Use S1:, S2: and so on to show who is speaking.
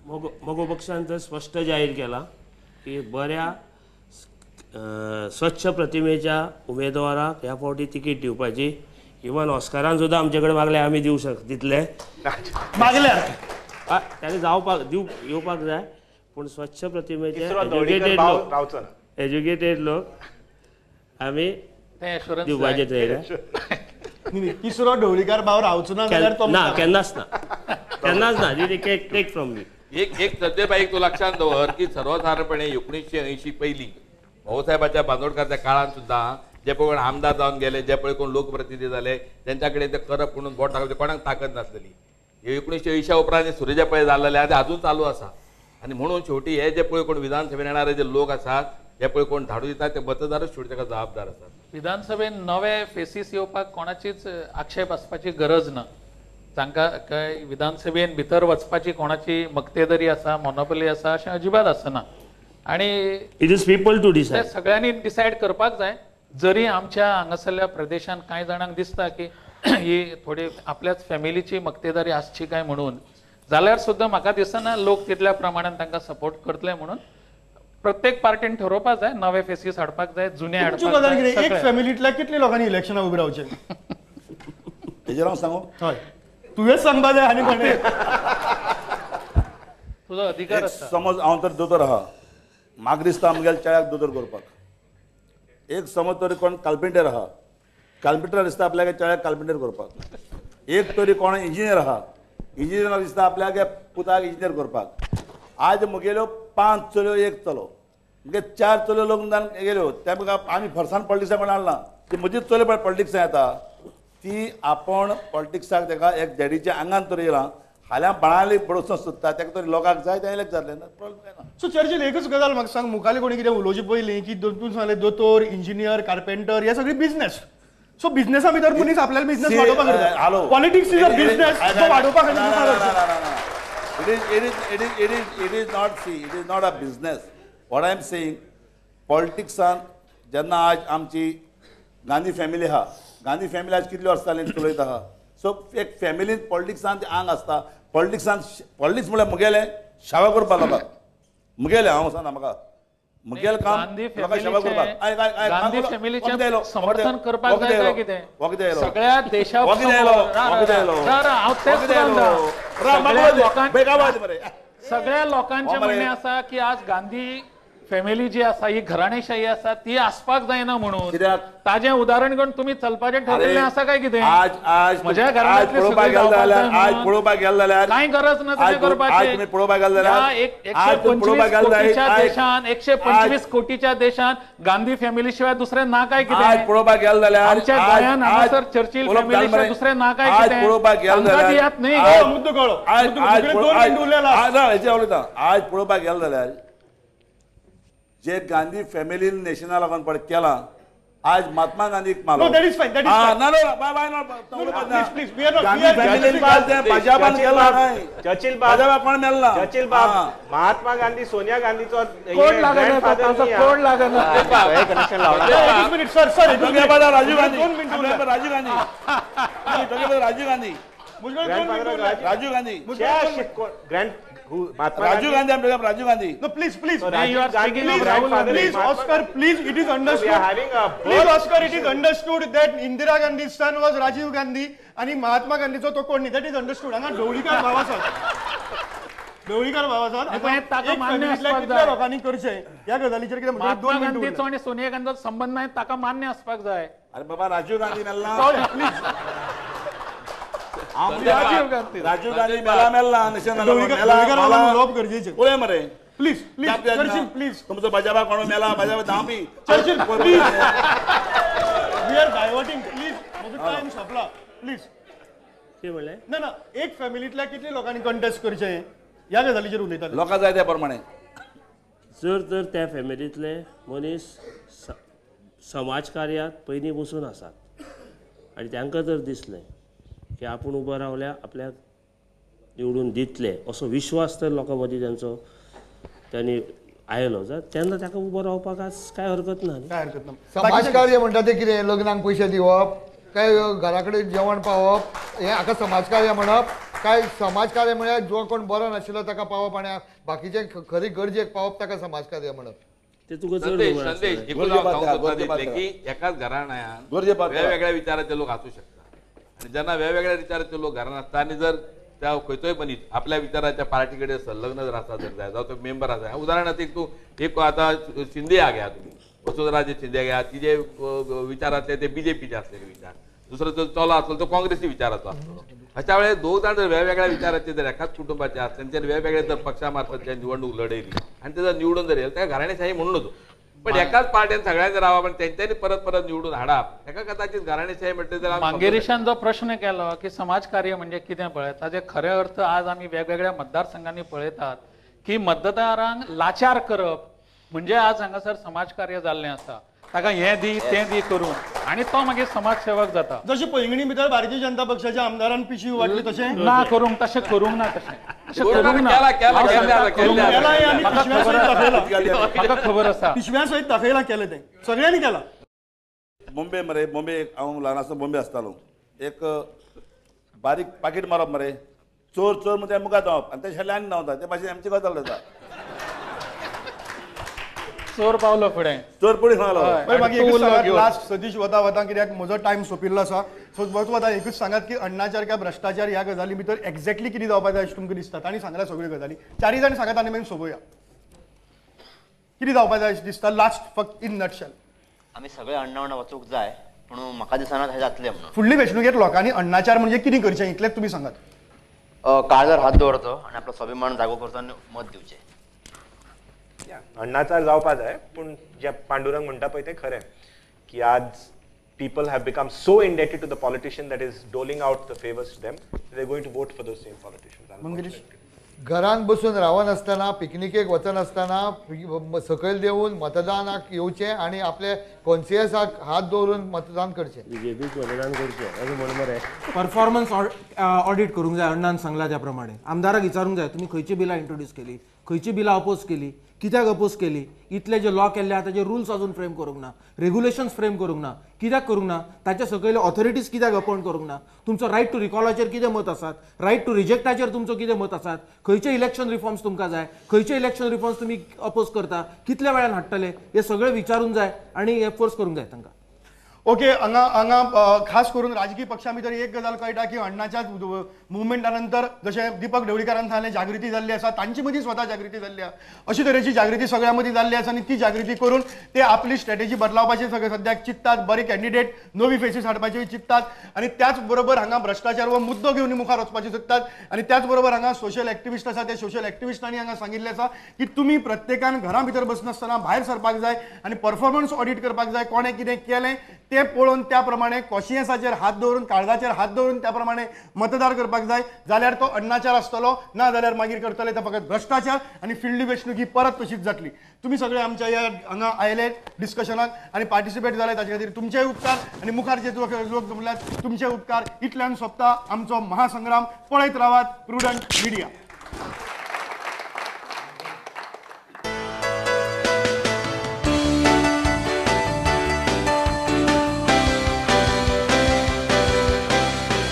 S1: मगो पक्षान तर स्पश्ट जाहीर केला की बऱ्या स्वच्छ प्रतिमेच्या उमेदवाराक ह्या फावटी तिकीट दिवपाची. इवन ऑस्करान सुद्दां आमचे कडेन मागले आमी दिवं शक दितले
S2: मागल्यार
S1: ताणें जावपाक येवपाक जाय, पूण स्वच्छ प्रतिमेचे एज्युकेटेड लोक आमी दिवपाचे थंय.
S2: तिसरो ढवळीकार भाव रावचो ना जाल्यार
S1: ना, केन्नाच ना, केन्नाच ना. Take from me.
S3: एक एक सद्देबाईक तूं लक्षांत दवर की सर्वसाधारणपणे 1980 पयलीं भाऊसाहेबाच्या बांदोडकाराच्या काळान सुद्दां जे पळय कोण आमदार जावन गेले, जे पळय कोण लोकप्रतिनिधी जाले, तेंच्या कडेन ते करप म्हणून बोट दाखोवचें कोणाक ताकद नासलेली. 1980 उपरांत सुरेजा पळय जाल्लेले आहा ते आजून चालू आसा. आनी म्हणून शेवटी हे जे पळय कोण विधानसभेन येणारे जे लोक आसात, हे पळय कोण धाडू दितात ते मतदारच शेवटी ताका जबाबदार आसात.
S4: विधानसभेन नवे फेसीस येवपाक कोणाचीच आक्षेप आसपाची गरज ना. तांकां काय विधानसभेन भितर वचपाची कोणाची मक्तेदारी आसा, मोनोपली आसा अशें अजिबात आसना. आनी
S1: it is people to decide,
S4: सगळ्यांनी डिसायड करपाक जाय. जरी आमच्या हांगासरल्या प्रदेशान कांय जाणांक दिसता की ही थोडी आपल्याच फॅमिलीची मक्तेदारी आसची काय म्हणून, जाल्यार सुद्दां म्हाका दिसना लोक तितल्या प्रमाणान तांकां सपोर्ट करतले म्हणून. प्रत्येक पार्टीन ठरोवपाक जाय, नवे फेसीस हाडपाक जाय, जुने हाडपाक जाय.
S2: एक फॅमिलींतल्या कितले लोकांनी इलेक्शनाक उबे रावचें
S5: तेजेर हांव सांगू?
S2: हय, तुवेंच सांगपा जाय. आनी कोणें
S4: तुजो अधिकार आसा.
S5: समज हांव तर दोतोर आहा, म्हाका दिसता आमगेल्या चेड्याक दोतोर करपाक. एक समज तरी कोण कार्पेंटर आहा, कार्पेंटर दिसता आपल्याक चेड्याक कार्पेंटर करपाक. एक तरी कोण इंजिनियर आहा, इंजिनियराक दिसता आपल्याक पुताक इंजिनियर करपाक. आज म्हगेल्यो 5 चलयो 1 चलो, म्हगे 4 चलयो लग्न जावन गेल्यो. त्या आमी फर्सान पॉलिटिक्साक कोण हाडना, ती म्हजीच चलयो पळय पॉलिटिक्साक येता, ती आपूण पॉलिटिक्साक ताका एक डॅडीच्या आंगान तर येयला. फाल्यां बाणाली बडोवचो सोदता, ताका तरी लोकांक जाय तें इलेक्ट जातलें, प्रॉब्लम काय ना.
S2: सो चर्चिल, एकच गजाल म्हाका सांग, मुखाले कोणी कितें उलोवचें पयलीं की तूं सांगलें दोतोर, इंजिनियर, कार्पेंटर हे सगळी बिजनेस. सो बिजनेसा भितर मनीस आपल्याला बिजनेस वाडोवपाक शकता. पॉलिटिक्स is a business, तो वाडोवपा खातीर.
S5: It is not, see, it is not a business. What I am saying, पॉलिटिक्सान जेन्ना आज आमची गांधी फॅमिली आहा, गांधी फॅमिली आज कितली वर्सां जालीं चलयता आहा. सो एक फॅमिलीन पॉलिटिक्सान ते आंग आसता. पॉलिटिक्सान पॉलिटिक्स म्हळ्यार म्हगेलें सेवा करपाक लोकांक, म्हगेलें हांव सांगना म्हाका म्हगेलें काम लोकांक सेवा करपाक.
S4: गांधी फॅमिलीचें समर्थन करपाक जाय काय कितें? सगळ्या देशा सगळ्या लोकांचें म्हणणें आसा की आज गांधी फॅमिली जी आसा ही घराणेशाही आसा, ती आसपाक जायना म्हणून. ताजें उदाहरण घेवन तुमी चलपाचें ठरयल्लें आसा काय कितें? म्हज्या घराण्यांतले
S5: पळोवपाक गेले जाल्यार
S4: कांय गरज ना तशें करपाचें. 125 कोटीच्या देशान, 125 कोटीच्या देशान गांधी फॅमिली शिवाय दुसरें ना काय कितें?
S5: पळोवपाक गेले जाल्यार
S4: आमच्या गोंयांत हांगासर चर्चिल फॅमिली शिवाय दुसरें ना काय कितें? तांकां दियात न्ही.
S2: मुद्दो कळ्ळो.
S5: आज पळोवपाक गेले जाल्यार जे गांधी फॅमिलीन नॅशनल लागून पळय केलां, आज महात्मा गांधीक मारलो.
S6: महात्मा गांधी सोनिया गांधीचो
S5: Rajiv Gandhi, Rajiv Gandhi, Rajiv Gandhi, Rajiv Gandhi, Rajiv Gandhi, I'm talking about Rajiv Gandhi.
S2: No, please, please.
S6: So Rajiv
S4: you are
S6: Gandhi,
S4: speaking of Rahul Gandhi.
S2: Please, Oscar, please, it is understood.
S6: So we are having a
S2: please, Oscar, it is understood that Indira Gandhi's son was Rajiv Gandhi and Mahatma Gandhiचो तो कोण न्ही. That is understood. हांगा ढवळीकार भाव आसात, ढवळीकार भाव आसात.
S4: ताका मान्य आसपाक
S2: कितल्या
S4: जाय.
S2: लोकांनी करचें ह्या गजालीचेर कितें
S4: महात्मा गांधीचो आनी सोनिया गांधीचो संबंद नाही, ताका मान्य आसपाक जाय.
S5: अरे बाबा, राजीव गांधी मेल्ला,
S2: प्लीज.
S4: राजीव गांधी,
S5: राजीव गांधी मेला, मेला
S2: उलोवप गरजेचें.
S5: पळय मरे,
S2: प्लीज प्लीज चर्चिल, प्लीज.
S5: तुमचो भाजपा कोण मेला, भाजपा धांपी.
S2: Churchill, please, we are diverting, please. म्हजो टायम सोंपला, प्लीज.
S1: कितें म्हणलें?
S2: ना ना, एक फॅमिलींतल्या कितले लोकांनी कंटेस्ट करचें ह्या गजालीचेर उलयताले.
S5: लोकां जाय त्या प्रमाणे.
S1: जर तर त्या फॅमिलींतले मनीस समाज कार्यांत पयलीं बसून आसात आनी तांकां जर दिसलें की आपूण उबो रावल्या आपल्याक निवडून दितले असो विश्वास तर लोकां मदीं तांचो तांणी आयलो जाल्यार तेन्ना ताका उबो रावपाक आज कांय हरकत ना.
S2: काय हरकत ना.
S7: समाजकार्य म्हणटा तें कितें? लग्नाक पयशे दिवप काय घरा कडेन जेवण पावप हें हाका समाजकार्य म्हणप? काय समाजकार्य म्हळ्यार जो कोण बरो नाशिल्लो ताका पावप आनी बाकीचे खरी गरजेक पावप ताका समाजकार्य म्हणप.
S1: ते तुका
S3: संदेश की एकाच घराण्यान वेगवेगळ्या विचाराचे लोक आसूं शकता आनी जेन्ना वेगवेगळ्या विचाराचे लोक घरान आसता आनी जर त्या खंयचोय मनीस आपल्या विचाराच्या पार्टी कडेन संलग्न जर आसा जर जाय जावं तो मेंबर आसा. उदाहरणार्थ एक तूं एक आतां शिंदे घ्या, तुमी वसुंधराजे शिंदे घ्या, तिजे विचारांतले ते बीजेपीचे आसलेले विचार, दुसरो जो चलो आसलो तो काँग्रेसी विचाराचो आसलो. अशा वेळेर दोग जाण जर वेगवेगळ्या विचाराचे जर एकाच कुटुंबाचे आसले आनी ते वेगवेगळे जर पक्षा मार्फत निवडणूक लढयली आनी ते जर निवडून जर येयले ताका घराणेशाही म्हणून नजो. पण एकाच पार्ट्यान सगळ्यांनी रावप आनी तेंच्यांनी परत परत निवडून हाडप एका कदाचित घराणेशाही म्हटलें जाल्यार.
S4: मांगेरीशान जो प्रश्न केलो की समाजकार्य म्हणजे कितें पळय, ताजे खरे अर्थ आज आमी वेगवेगळ्या मतदारसंघांनी पळयतात की मतदारांक लाचार करप म्हणजे आज हांगासर समाजकार्य जाल्लें आसा. ताका हें दी तें दी करून आनी तो मागीर समाजसेवक जाता.
S2: जशी पैंगणी भितर भारतीय जनता पक्षाच्या आमदारान पिशी वाटली तशें
S4: ना करूंक, तशें करूंक ना, तशें करूंक ना. म्हाका खबर आसा,
S2: पिशव्या सयत दाखयला केलें तें सगळ्यांनी केलां.
S5: मुंबय मरे, मुंबय हांव ल्हान आसतना मुंबय आसतालो. एक बारीक पाकीट मारप मरे, चोर चोर म्हणजे मुखार धांवप आनी ते शेल्यान आनी धांवता ते भाशेन आमची गजाल जाता.
S4: चोर पावलो फुडें,
S5: चोर पुढे सांगलो.
S2: मागीर लास्ट सतीश वता वता कित्याक म्हजो टायम सोंपिल्लो आसा, सो वत वता एकूच सांगात की अण्णाचार काय भ्रश्टाचार ह्या गजाली भितर एक्झॅक्टली कितें जावपाक जाय अशें तुमकां दिसता? तांणी सांगला सगळ्यो गजाली, चारूय जाण सांगात आनी मागीर सोंपोवया. कितें जावपाक जाय अशें दिसता लास्ट फक्त इन नटशेल?
S8: आमी सगळे अण्णा वांगडा वचूंक जाय पूण म्हाका दिसना तशें जातलें म्हणून.
S2: फुडली वेंचणुकेंत लोकांनी अण्णाचार म्हणजे कितें करचें इतलेंच तुमी सांगात.
S8: काळजार हात दवरचो आनी आपलो स्वाभिमान जागो करचो आनी मत दिवचें.
S6: अण्णाचार जावपा जाय पूण जे पांडुरंग म्हणटा पळय तें खरें की आज people have become so indebted to the politician that is doling out the favours to them, they are going to vote for those same politicians.
S7: घरान बसून रावनासतना, पिकनिकेक वचनासतना सकयल देंवून मतदानाक येवचें आनी आपले कॉन्सियसाक हात दवरून मतदान करचें.
S1: बीजेपीक मतदान करचें अशें म्हण मरे.
S9: परफॉर्मन्स ऑडिट करूंक जाय. अण्णान सांगला त्या प्रमाणे आमदाराक विचारूंक जाय तुमी खंयची बिलां इंट्रोड्यूस केली, खंयची बिलां अपोज केली, कित्याक अपोज केली, इतले जे लॉ केल्ले आहा ताजे रुल्स अजून फ्रेम करूंक ना, रेग्युलेशन्स फ्रेम करूंक ना, कित्याक करूंक ना, ताच्या सकयल ऑथॉरिटीज कित्याक अपॉयंट करूंक ना, तुमचो रायट टू रिकॉलाचेर कितें मत आसात, रायट टू रिजेक्टाचेर तुमचो कितें मत आसात, खंयचे इलेक्शन रिफॉर्म्स तुमकां जाय, खंयचे इलेक्शन रिफॉर्म्स तुमी अपोज करता, कितल्या वेळान हाडटले, हे सगळें विचारूंक जाय आनी हे फोर्स करूंक जाय तांकां.
S2: ओके, हांगा हांगा खास करून राजकीय पक्षां भितर एक गजाल कळटा की अण्णाच्या मुवमेंटा नंतर जशें दीपक ढवळीकारान सांगलें जागृती जाल्ली आसा, तांचे मदीं स्वता जागृती जाल्ली आसा, अशे तरेची जागृती सगळ्यां मदीं जाल्ली आसा आनी ती जागृती करून ते आपली स्ट्रॅटेजी बदलावपाची सगळे सद्याक चिंततात, बरे कॅन्डिडेट नवी फेसीस हाडपाची चिंततात आनी त्याच बरोबर हांगा भ्रश्टाचार हो मुद्दो घेवन मुखार वचपाचे सोदतात. आनी त्याच बरोबर हांगा सोशल एक्टिविस्ट आसा, त्या सोशल एक्टिविस्टांनी हांगा सांगिल्लें आसा की तुमी प्रत्येकान घरा भितर बसनासतना भायर सरपाक जाय आनी परफॉर्मन्स ऑडिट करपाक जाय, कोणें कितें केलें ते पळोवन त्या प्रमाणे कॉशियसाचेर हात दवरून, काळजाचेर हात दवरून त्या प्रमाणे मतदार करपाक जाय, जाल्यार तो अण्णाचार आसतलो, ना जाल्यार मागीर करतले तो फकत भ्रश्टाचार आनी फिल्ड वेंचणूक ही परत तशीच जातली. तुमी सगळे आमच्या ह्या हांगा आयले डिस्कशनाक आनी पार्टिसिपेट जाले ताचे खातीर तुमचेय उपकार आनी मुखार जे लोक जमल्यात तुमचे उपकार. इतल्यान सोंपता आमचो महासंग्राम. पळयत रावात प्रुडंट मिडिया.